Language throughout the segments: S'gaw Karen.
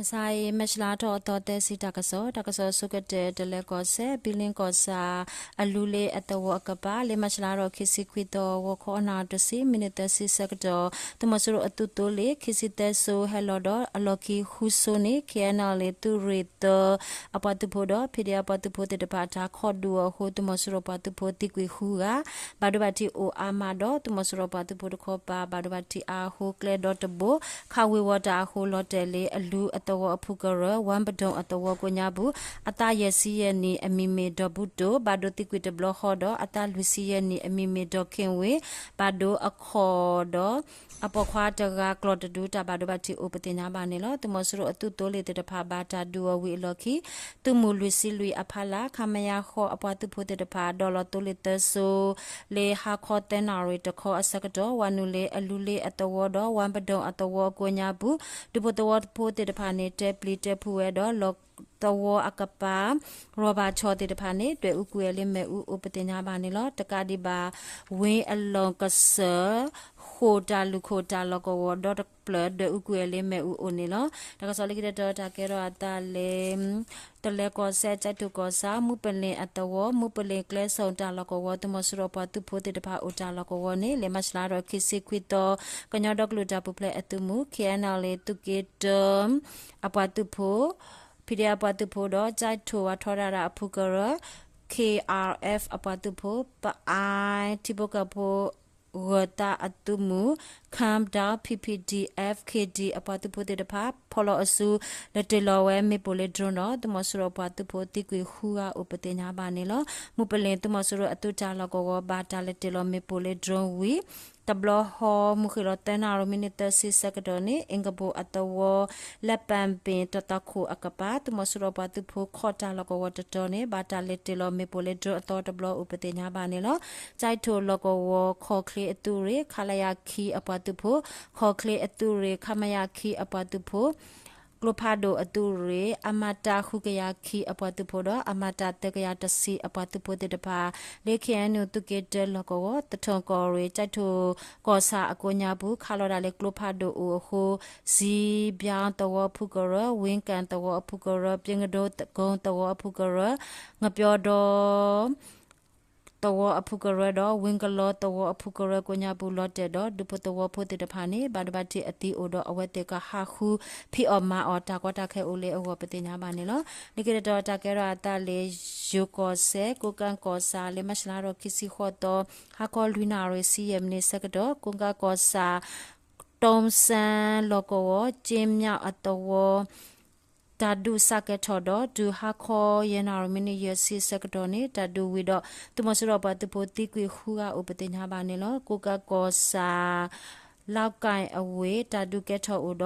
စါအံၤ မၢ်ၡလါထီၣ်အသီသၢဆံ တၢ်ကစီၣ်, တၢ်ကစီၣ်အဆိကတၢၢ် တလဲၤကီၢ်စဲၣ် ဘံလ့ကီၢ်ဆၣ် အလူလ့အသဝီအကပၤ လၢမၢ်ၡလါထီၣ်ခံဆံခွံသီ ဂီၤခီအနၣ်ရံၣ်တဆံ မံးနံးသၢဆံဆၢကတီၢ် သုးမီၤစိရိၤအသုးသိလ့ၣ် ခံဆံသၢစိၤဟဲလီၤဒီး အလီၢ်ခံဃုစိၤန့ၣ် ခ့ၣ်အဲၣ်ယူၣ်အ့ၣ် သုးရ့ၣ်သၢ အပှၤသုးဖိဒီး ဖံးဒ့ၣ်အပှၤသုးဖိသ့ၣ်တဖၣ် တၢ်ခီၣ်ဒုးအီၤအဃိ သုးမီၤစိရိၤပှၤသုးဖိသံကွံာ်ဃုဂၤ ဘၣ်ဒိဘၣ်ထံးအိၣ်အါမးဒီး သုးမီၤစိရိၤပှၤသုးဖိတခီပၤ ဘၣ်ဒိဘၣ်ထံးအါအဃိ ကျဲဒီတဘိ ခးဝ့ၤဝီၤတၢ်အဃိ လီၤတဲာ်လၢ အလူအသဝီအဖုကရၢ ဝၣ်ပဒိၣ်အသဝီကိးညါပူၤ အသးယဲၢ်ဆံယဲၢ်နံၣ် အမံၤမ့ၢ်ဒီးဘူတိၣ် ဘၣ်ဒိသံကွံာ်တဘျီဃီဒီး အသးလွံၢ်ဆံယဲၢ်နံၣ် အမံၤမ့ၢ်ဒီးခ့ၣ်ဝ့ၣ် ဘၣ်ဒိအခီၣ်ဒီး အပိာ်ခွါတဂၤကျီၢ်တဒု တၢ်ဘၣ်ဒိဘၣ်ထံးအိၣ်ပသ့ၣ်ညါဘၣ်န့ၣ်လီၤ. သုးမီၤစိရိၤအသုးသိလ့ၣ်သ့ၣ်တဖၣ် ဘၣ်တၢ်ဒုးအီၤဝံၤအလီၢ်ခံ သုးမုၢ်လွံၢ်ဆံလွံၢ်အဖီလာ် ခမရ ဃိး အပှၤသုးဖိသ့ၣ်တဖၣ် ဒီးလီၤသိလ့ၣ်သၢစိၤ လၢဟါခီသၢနၣ်ရံၣ်တခီအဆၢကတီၢ် ဝၤနုာ်လၢအလူလ့အသဝီဒီး ဝၣ်ပဒိၣ်အသဝီအကိးညါပူၤ ဒူဖိသဝီဖိသ့ၣ်တဖၣ်န့ၣ် တဲပျံၤတဲဖုးဝဲဒီး လီၤသဝီအကပၤ ရီၣ်ဘၣ်ဆီၣ်သ့ၣ်တဖၣ်န့ၣ် ဒွဲၣ်အူကွံာ်ဝဲလၢမ့ၣ်အူအိၣ်ပသ့ၣ်ညါဘၣ်န့ၣ်လီၤ. တကးဒံးဘၣ် ဝ့ၢ်အလီၢ်ကစၢၢ် ဃိာ်တၢ်လုၢ်ခိၣ်တၢ်လီၢ်ကဝီၤဒီတဖျၢၣ် ဒွဲၣ်အူကွံာ်ဝဲလၢမ့ၣ်အူအိၣ်န့ၣ်လီၤ. တၢ်ကစီၣ်လၢခံတတီၤ တၢ်ကဲထီၣ်အသးလၢ တလဲၤကီၢ်စဲၣ် ကၠဲးထိၣ်ကီၢ်ဆၣ် မူပလ့ၣ်အသဝီ မူပလ့ၣ်ကျဲစိၣ်တၢ်လီၢ်ကဝီၤ သုးမီၤစိရိၤပှၤသုးဖိသ့ၣ်တဖၣ်အိၣ်တၢ်လီၢ်ကဝီၤန့ၣ် လၢမၢ်ၡလါထီၣ်ခံဆံခွံသီ ကညီဒီကလုာ်တၢ်ပူၤဖျဲးအသုးမုၢ် ခ့ၣ်အဲၣ်ယူၣ်အ့ၣ် သုးက့တၢ အပှၤသုးဖိ ဖံးဒ့ၣ်အပှၤသုးဖိဒီး ကၠဲးထိၣ်ဝးထီဒါရၤအဖုကရၢ ခ့ၣ်အၣ်အၣ်အ့ၣ် အပှၤသုးဖိ ပအါ ထံဖိကီၢ်ဖိ ဂၢၤသးအသုးမုၢ် Calm Down ဖံဖံ ဒီအ့ၣ် ခ့ၣ်ဒံၣ် အပှၤသုးဖိသ့ၣ်တဖၣ် ဖီၣ်လီၤအစု လၢတ့ၢ်လီၤဝဲမ့ၣ်ပိၢ်လၢ drone ဒီး သုးမီၤစိရိၤပှၤသုးဖိသံကွံာ်ဃုဂၤအိၣ်ပသ့ၣ်ညါဘၣ်န့ၣ်လီၤ. မူပလ့ၣ်သုးမီၤစိရိၤအသုးတၢ်လီၢ်ကဝီၤ ဘၣ်တၢ်လဲၤတ့ၢ်လီၤမ့ၣ်ပိၢ်လၢ drone ဝံၤ တဘျီဃီ မုၢ်ဃ့ၢ်လီၤသၢနၣ်ရံၣ် မံးနံးသၢဆံဆၢကတီၢ်န့ၣ် အ့ၣ်ကဘိၣ်အသဝီ လၢပၣ်ပ့ၣ်တသးခိၣ်အကပၤ သုးမီၤစိရိၤပှၤသုးဖိခီၣ်တၢ်လီၢ်ကဝီၤတတီၤန့ၣ် ဘၣ်တၢ်လဲၤတ့ၢ်လီၤမ့ၣ်ပိၢ်လၢ drone အသီတဘျီအိၣ်ပသ့ၣ်ညါဘၣ်န့ၣ်လီၤ. ကၠဲးထိၣ်လီၢ်ကဝီၤ ခီၣ်ချ့အသုးရ့ၣ် ခလရ ခံ အပှၤသုးဖိ ခီၣ်ချ့အသုးရ့ၣ် ခမရ ခံ အပှၤသုးဖိ ကျိဖးဒိၣ်အသုးရ့ၣ် အမတ ဃုကယၤခံ အပှၤသုးဖိဒီး အမတ သၢကယၤတဆံ အပှၤသုးဖိသ့ၣ်တဖၣ် လၢ ခ့ၣ်အဲၣ်ယူၣ်အ့ၣ် သုးက့တၢလီၢ်ကဝီၤ သထူၣ်ကီၢ်ရ့ၣ် ကၠဲးထိၣ်ကီၢ်ဆၣ်အကိးညါပူၤ ခးလီၤဒၣ်လၢကျိဖးဒိၣ်အိၣ်အဃိ စံဘျါသဝီအဖုကရၢ ဝ့ကၣ်သဝီအဖုကရၢ ပၠ့ကဒိကုန်းသဝီအဖုကရၢ ငပျီဒီ သဝီအဖုကရၢဒီး ဝ့ကလီသဝီအဖုကရၢကိးညါပူၤ လီၤတဲာ်ဒီး ဒူဖိသဝီဖိသ့ၣ်တဖၣ်န့ၣ် ဘၣ်ဒိဘၣ်ထံးအသံအိၣ်ဒီး အဝဲသ့ၣ်ကဟးဃုဖံးအီၣ်မၤအီၣ် တၢ်ကီတၢ်ခဲအိၣ်လၢအဂီၢ် ပသ့ၣ်ညါဘၣ်န့ၣ်လီၤ. လၢခံတတီၤ တၢ်ကဲထီၣ်အသးလၢ ယိၤကီၢ်စဲၣ် ကိးကၣ်ကီၢ်ဆၣ် လၢမၢ်ၡလါထီၣ်ခံဆံဃိးသီ ဟါခီလွံၢ်နၣ်ရံၣ် ဆံယဲၢ်မံးနံးဆၢကတီၢ် ကိးကၣ်ကီၢ်ဆၣ် တိစဲလီၢ်ကဝီၤ ကၠ့မၠၣ်အသဝီ တၢ်ဒုးစးကဲထီၣ်ဒီး တုၤဟါခီယဲၢ်နၣ်ရံၣ် မံးနံးယဲၢ်ဆံဆၢကတီၢ်န့ၣ် တၢ်ဒုးဝံၤဒီး သုးမီၤစိရိၤပှၤသုးဖိသံကွံာ်ဃုဂၤအိၣ်ပသ့ၣ်ညါဘၣ်န့ၣ်လီၤ. ကိးကၣ်ကီၢ်ဆၣ် လီကၣ်အဝ့ၢ် တၢ်ဒုးကဲထီၣ်အိၣ်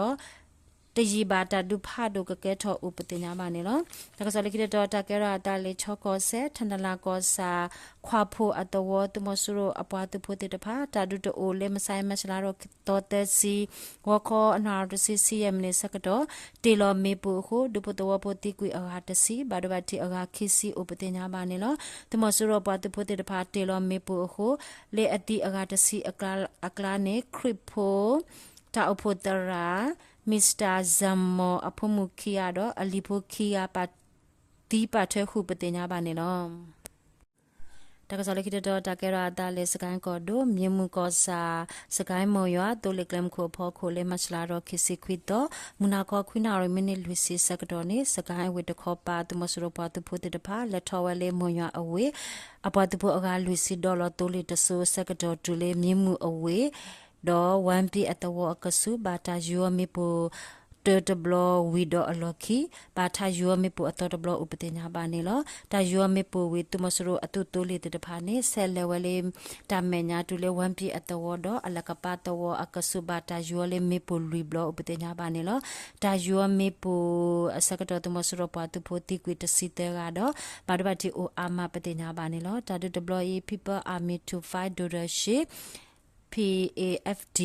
ဒီး တယံာ်ဘၣ် တၢ်ဒုးဖးဒိၣ်ကကဲထီၣ်အိၣ်ပသ့ၣ်ညါဘၣ်န့ၣ်လီၤ. တၢ်ကစီၣ်လၢခံတတီၤ တၢ်ကဲထီၣ်အသးလၢ ခၠ့ၣ်ကီၢ်စဲၣ် ထၣ်နလၣ်ကီၢ်ဆၣ် ခွါဖိအသဝီ သုးမီၤစိရိၤအပှၤသုးဖိသ့ၣ်တဖၣ် တၢ်ဒုးတအိၣ်လၢ မုၢ်ဆါအံၤ မၢ်ၡလါထီၣ်သီသၢဆံ ဂီၤခီအနၣ်ရံၣ်တဆံ ဆံယဲၢ်မံးနံးဆၢကတီၢ် တ့ၢ်လီၤမ့ၣ်ပိၢ်အဃိ ဒူဖိသဝီဖိသံကွံာ်အဂၤတဆံ ဘၣ်ဒိဘၣ်ထံးအဂၤခံဆံအိၣ်ပသ့ၣ်ညါဘၣ်န့ၣ်လီၤ. သုးမီၤစိရိၤပှၤသုးဖိသ့ၣ်တဖၣ် တ့ၢ်လီၤမ့ၣ်ပိၢ်အဃိ လၢအသံအဂၤတဆံအကျါန့ၣ် ခရံာ်ဖိ တၢ်အိၣ်ဖှိၣ်သရၣ် Mister Zamor အဖိမုၣ်ခံဂၤဒီး အလံၤဖိခံဂၤ ပာ်သံပာ်ထွဲဃုာ်ပသ့ၣ်ညါဘၣ်န့ၣ်လီၤ. တၢ်ကစီၣ်လၢခံတတီၤ တၢ်ကဲထီၣ်အသးလၢ စကဲၣ်ကီၢ်ဒိၣ် မ့ၢ်မုၢ်ကီၢ်ဆၣ် စကဲၣ်မိၢ်ယွၤ သိလ့ၣ်ကျဲမုၢ်ခိၣ်အဖီခိၣ်လၢ မၢ်ၡလါထီၣ်ခံဆံခွံသီ မုၢ်နၤခီခွံနၣ်ရံၣ် မံးနံးလွံၢ်ဆံဆၢကတီၢ်န့ၣ် စကဲၣ်အဝ့ၢ်တခီပၤ သုးမီၤစိရိၤပှၤသုးဖိသ့ၣ်တဖၣ် လဲၤထီၣ်ဝဲလၢမိၢ်ယွၤအဝ့ၢ် အပှၤသုးဖိအဂၤလွံၢ်ဆံဒီးလီၤသိလ့ၣ်တစိၤဆၢကတီၢ်တုၤလၢမ့ၢ်မုၢ်အဝ့ၢ် ဒီးဝၣ်ပံၣ်အသဝီအကဆူး ဘၣ်တၢ်ယူၤအီၤမ့ၣ်ပိၢ်တၢတဘျီဝံၤဒီးအလီၢ်ခံ ဘၣ်တၢ်ယူၤအီၤမ့ၣ်ပိၢ်အသီတဘျီအိၣ်ပသ့ၣ်ညါဘၣ်န့ၣ်လီၤ. တၢ်ယူၤအီၤမ့ၣ်ပိၢ်ဝံၤ သုးမီၤစိရိၤအသုးသိလ့ၣ်သ့ၣ်တဖၣ်န့ၣ် ဆဲးလဲၤဝဲလၢတၢ်မဲာ်ညါတုၤလၢဝၣ်ပံၣ်အသဝီဒီး အလၤကပၤသဝီအကဆူး ဘၣ်တၢ်ယူၤအီၤလၢမ့ၣ်ပိၢ်လွံၢ်ဘျီအိၣ်ပသ့ၣ်ညါဘၣ်န့ၣ်လီၤ. တၢ်ယူၤအီၤမ့ၣ်ပိၢ်အဆၢကတီၢ် သုးမီၤစိရိၤပှၤသုးဖိသံကွံာ်တဆံသၢဂၤဒီး ဘၣ်ဒိဘၣ်ထံးအိၣ်အါမးပသ့ၣ်ညါဘၣ်န့ၣ်လီၤ. တၢ်ဒုးတဘျီအံၤ People Army to Fight Dictatorship PAFD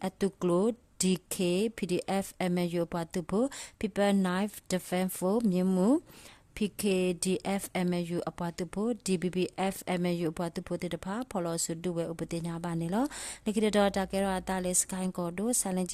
အသုးကျိၤ DKPDF MLU အပှၤသုးဖိ People Knife Defense Force မ့ၢ်မုၢ် PKDF MLU အပှၤသုးဖိ DBBF MLU အပှၤသုးဖိသ့ၣ်တဖၣ် ဖီၣ်လီၤအစုဒုးဝဲအိၣ်ပသ့ၣ်ညါဘၣ်န့ၣ်လီၤ. လၢခံတတီၤ တၢ်ကဲထီၣ်အသးလၢ စကဲၣ်ကီၢ်ဒိၣ် ဆါလၢ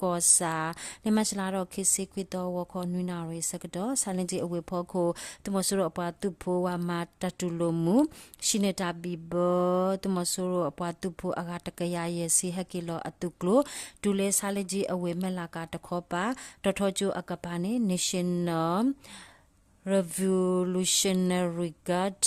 ကံ ကီၢ်ဆၣ် လၢမၢ်ၡလါထီၣ်ခံဆံခွံသီ ဂီၤခီနွံနၣ်ရံၣ်ဆၢကတီၢ် ဆါလ့ကၠံအဝ့ၢ်ဖီခိၣ် သုးမီၤစိရိၤအပှၤသုးဖိဝၤမၤတၢ်တူၢ်လိာ်မုၢ် ဟံးန့ၢ်တၢ်ဘံၣ်ဘၢ သုးမီၤစိရိၤအပှၤသုးဖိအဂၤတကယၤယဲၢ်ဆံ ဟဲက့ၤလီၤအသုးကျိၤ တုၤလၢဆါလ့ကၠံအဝ့ၢ်မဲၢ်လးကးတခီပၤ တီၤထီကၠိအကပၤန့ၣ် National Revolutionary Guard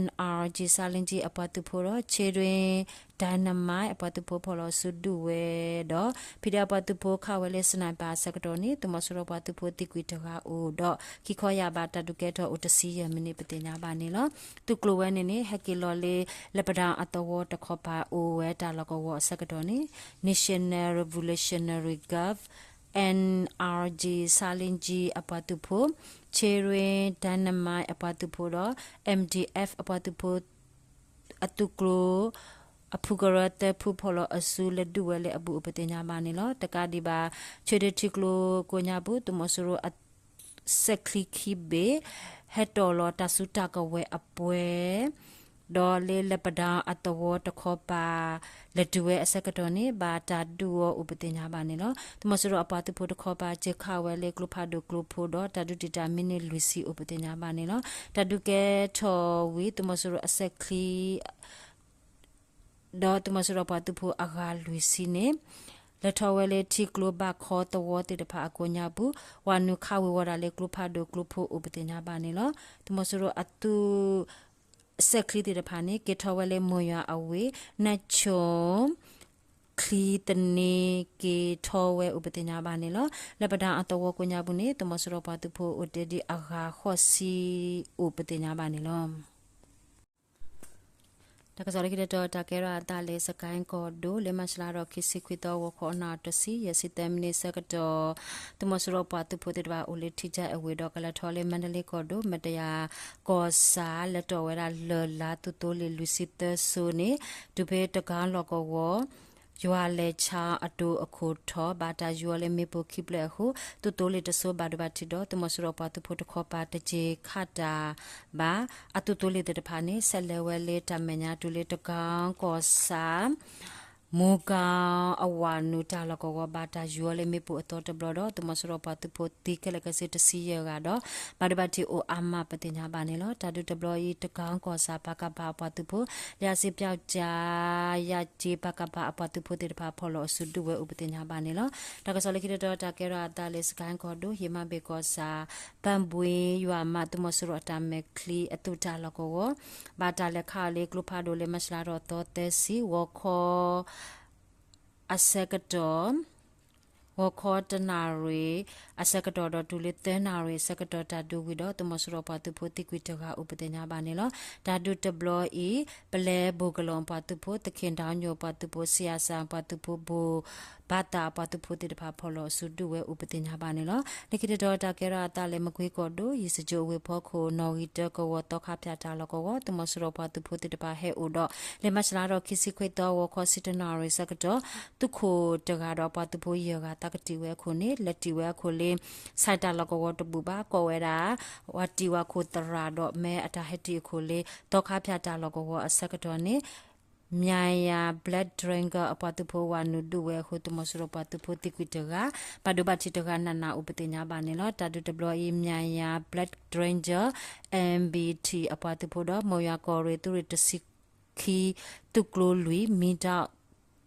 NRG ဆါလ့ကၠံအပှၤသုးဖိဒီး Children Dynamite အပှၤသုးဖိဖီၣ်လီၤအစုဒုးဝဲဒီး ဖံးဒဲးအပှၤသုးဖိခးဝဲလၢ sniper အဆၢကတီၢ်န့ၣ် သုးမီၤစိရိၤပှၤသုးဖိသံကွံာ်တဂၤအိၣ်ဒီး ခံခီယာ်ဘးတၢ်ဒုးကဲထီၣ်အိၣ်တဆံယဲၢ်မံးနံး ပသ့ၣ်ညါဘၣ်န့ၣ်လီၤ. သုးကျိၤဝဲန့ၣ်န့ၣ် ဟဲက့ၤလီၤလၢ လက်ပံတန်အသဝီတခီပၤအိၣ်ဝဲတၢ်လီၢ်ကဝီၤအဆၢကတီၢ်န့ၣ် National Revolutionary Guard NRG ဆါလ့ကၠံအပှၤသုးဖိ Children Dynamite အပှၤသုးဖိဒီး MDF အပှၤသုးဖိ အသုးကျိၤ အဖုကရၢသၢဖုဖီၣ်လီၤအစုလၢဒုးဝဲလၢအဘူးအိၣ် ပသ့ၣ်ညါဘၣ်န့ၣ်လီၤ. တကးဒံးဘၣ် ဆၢဒ့ထံကျိကိးညါပူၤ သုးမီၤစိရိၤအစဲးချံခံဘ့ၣ် ဟဲတီၢ်လီၤတၢ်စုတၢ်ကဝဲၤအပှဲၤ ဒီးလၢလက်ပံတန်အသဝီတခီပၤ လဲၤတုၤဝဲအဆၢကတီၢ်န့ၣ် ဘၣ်တၢ်ဒုးအီၤအိၣ် ပသ့ၣ်ညါဘၣ်န့ၣ်လီၤ. သုးမီၤစိရိၤအပှၤသုးဖိတခီပၤ စၢခးဝဲလၢကျိဖးဒိၣ်ကျိဖိဒီး တၢ်ဒုးတံာ်တာ်မံးနံးလွံၢ်ဆံအိၣ် ပသ့ၣ်ညါဘၣ်န့ၣ်လီၤ. တၢ်ဒုးကဲထီၣ်ဝံၤ သုးမီၤစိရိၤအစဲးချံ ဒီးသုးမီၤစိရိၤပှၤသုးဖိအဂၤလွံၢ်ဆံန့ၣ် လဲၤထီၣ်ဝဲလၢထံကျိဘၣ်ခီသဝီသ့ၣ်တဖၣ်အကိးညါပူၤ ဝၤနုာ်ခးဝ့ၤဝီၤဒၣ်လၢကျိဖးဒိၣ်ကျိဖိအိၣ် ပသ့ၣ်ညါဘၣ်န့ၣ်လီၤ. သုးမီၤစိရိၤအသုး စဲးချံသ့ၣ်တဖၣ်န့ၣ် က့ၤထီၣ်ဝဲလၢမိၢ်ယွၤအဝ့ၢ် နၢ်ဆိၣ် ချံသန့ က့ၤထီၣ်ဝဲအိၣ် ပသ့ၣ်ညါဘၣ်န့ၣ်လီၤ. လၢပဒၣ်အသဝီကိးညါပူၤန့ၣ် သုးမီၤစိရိၤပှၤသုးဖိအိၣ်တ့ၢ်ဒံးအဂၤဃိးဆံအိၣ် ပသ့ၣ်ညါဘၣ်န့ၣ်လီၤ. တၢ်ကစီၣ်လၢခံတတီၤ တၢ်ကဲထီၣ်အသးလၢ စကဲၣ်ကီၢ်ဒိၣ် လၢမၢ်ၡလါထီၣ်ခံဆံခွံသီ ဂီၤခီအနၣ်တဆံ ယဲၢ်ဆံသၢမံးနံးဆၢကတီၢ် သုးမီၤစိရိၤပှၤသုးဖိသ့ၣ်တဖၣ်အိၣ်လၢထံကၠဲအဝ့ၢ်ဒီး ကလဲၤထီၣ်လၢမါဒလ့ကီၢ်ဒိၣ် မတယၤကီၢ်ဆၣ် လဲၤတီၢ်ဝဲဒၣ်လၢၢ်လါသုးသိလ့ၣ်လွံၢ်ဆံသၢစိန့ၣ် တုၤဖဲတကါလီၢ်ကဝီၤ ယွၤလဲၤဆါအဒိအခိၣ်ထီၣ် ဘၣ်တၢ်ယူၤအီၤလၢမ့ၣ်ပိၢ်ခံဖျၢၣ်အဃိ သုးသိလ့ၣ်တစိၤဘၣ်ဒိဘၣ်ထံးဒီး သုးမီၤစိရိၤပှၤသုးဖိတခီပၤတက့ၤခးတၢ်ဘၣ် အသုးသိလ့ၣ်သ့ၣ်တဖၣ်န့ၣ် ဆဲးလဲၤဝဲလၢတၢ်မဲာ်ညါတုၤလၢတကါကီၢ်ဆၣ် မိၢ်ကၣ်အဝၤနုာ်တၢ်လီၢ်ကဝီၤ ဘၣ်တၢ်ယူၤအီၤလၢမ့ၣ်ပိၢ်အသီတဘျီဒီး သုးမီၤစိရိၤပှၤသုးဖိသံခဲလၢာ်ခဲဆ့တဆံယဲၢ်ဂၤဒီး ဘၣ်ဒိဘၣ်ထံးအိၣ်အါမး ပသ့ၣ်ညါဘၣ်န့ၣ်လီၤ. တၢ်ဒုးတဘျီအံၤ တကါကီၢ်ဆၣ် ပကဖ အပှၤသုးဖိ လၢအစ့ပျောက်ကျား ယက့ ပကဖ အပှၤသုးဖိသ့ၣ်တဖၣ် ဖီၣ်လီၤအစုဒုးဝဲအိၣ် ပသ့ၣ်ညါဘၣ်န့ၣ်လီၤ. တၢ်ကစီၣ်လၢခံတတီၤ တၢ်ကဲထီၣ်အသးလၢ စကဲၣ်ကီၢ်ဒိၣ် ဟံးမးဘ့ၣ်ကီၢ်ဆၣ် ပၣ်ဘှ့ယွၤမး သုးမီၤစိရိၤအတၢ်မဲာ်ချံအသုးတၢ်လီၢ်ကဝီၤ ဘၣ်တၢ်လဲၤခးအီၤလၢကျိဖးဒိၣ်လၢမၢ်ၡလါထီၣ်သီသၢဆံ ဂီၤခီ အဆၢကတီၢ် ဂီၤခီတနၣ်ရံၣ် အဆၢကတီၢ်ဒီးတုၤလၢသၢနၣ်ရံၣ်အဆၢကတီၢ် တၢ်ဒုးဝံၤဒီး သုးမီၤစိရိၤပှၤသုးဖိသံကွံာ်တဂၤအိၣ် ပသ့ၣ်ညါဘၣ်န့ၣ်လီၤ. တၢ်ဒုးတဘျီအံၤ ပလဲၤဘိၣ်ကလီၢ်ပှၤသုးဖိ သခ့ၣ်ဒၣ်ညိၣ်ပှၤသုးဖိ စံယၣ်စၣ်ပှၤသုးဖိ ဘိၣ်ဘၣ်သးပှၤသုးဖိသ့ၣ်တဖၣ် ဖီၣ်လီၤအစုဒုးဝဲအိၣ် ပသ့ၣ်ညါဘၣ်န့ၣ်လီၤ. လၢခံတတီၤ တၢ်ကဲထီၣ်အသးလၢမကွ့ကီၢ်ဒိၣ် ယံၤစကၠိအဝ့ၢ်ဖီခိၣ် နီၣ်ဂံၢ်တၢကဝီၤသီခါဖၠၣ်တၢ်လီၢ်ကဝီၤ သုးမီၤစိရိၤပှၤသုးဖိသ့ၣ်တဖၣ်ဟဲအိၣ်ဒီး လၢမၢ်ၡလါထီၣ်ခံဆံခွံသီ ဂီၤခီဆံတၢနၣ်ရံၣ်ဆၢကတီၢ် သုးခိၣ်တဂၤဒီးပှၤသုးဖိယဲၢ်ဂၤ သးကတံာ်ဝဲအခိၣ်န့ၣ် လဲၤတံာ်ဝဲအခိၣ်လၢ ဆဲးတၢ်လီၢ်ကဝီၤတဘူၣ်ဘၣ် ကိးဝဲဒၣ် ဝၤတံာ်ဝၤခိၣ်သရၣ်ဒီး မ့ၢ်အတၢ်ဟဲတံာ်အခိၣ်လၢ သီခါဖၠၣ်တၢ်လီၢ်ကဝီၤအဆၢကတီၢ်န့ၣ် မၠၣ်ယၣ် Black Dragon အပှၤသုးဖိဝၤနုာ်ဒုးဝဲအဃိ သုးမီၤစိရိၤပှၤသုးဖိသံကွံာ်တဂၤ ဘၣ်ဒိဘၣ်ထံးတဂၤနးနးအိၣ် ပသ့ၣ်ညါဘၣ်န့ၣ်လီၤ. တၢ်ဒုးတဘျီအံၤ မၠၣ်ယၣ် Black Dragon MBT အပှၤသုးဖိဒီး မိၢ်ယွၤကီၢ်ရ့ၣ်သုးရ့ၣ်တဆံခံ သုးကျိၤလွံၢ် မံဒီ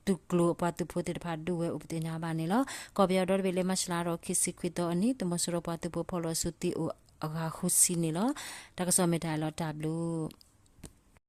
သုးကျိၤအပှၤသုးဖိသ့ၣ်တဖၣ်ဒုးဝဲအိၣ် ပသ့ၣ်ညါဘၣ်န့ၣ်လီၤ. ကီၢ်ပယီၤဒီတဘ့ၣ်လၢမၢ်ၡလါထီၣ်ခံဆံခွံသီအနံၤ သုးမီၤစိရိၤပှၤသုးဖိဖီၣ်လီၤစုသံအိၣ်အဂၤဃုဆံန့ၣ်လီၤ. တၢ်ကစီၣ်မ့ၢ်တၢ်အံၤလီၤ တၢ်ဘျုး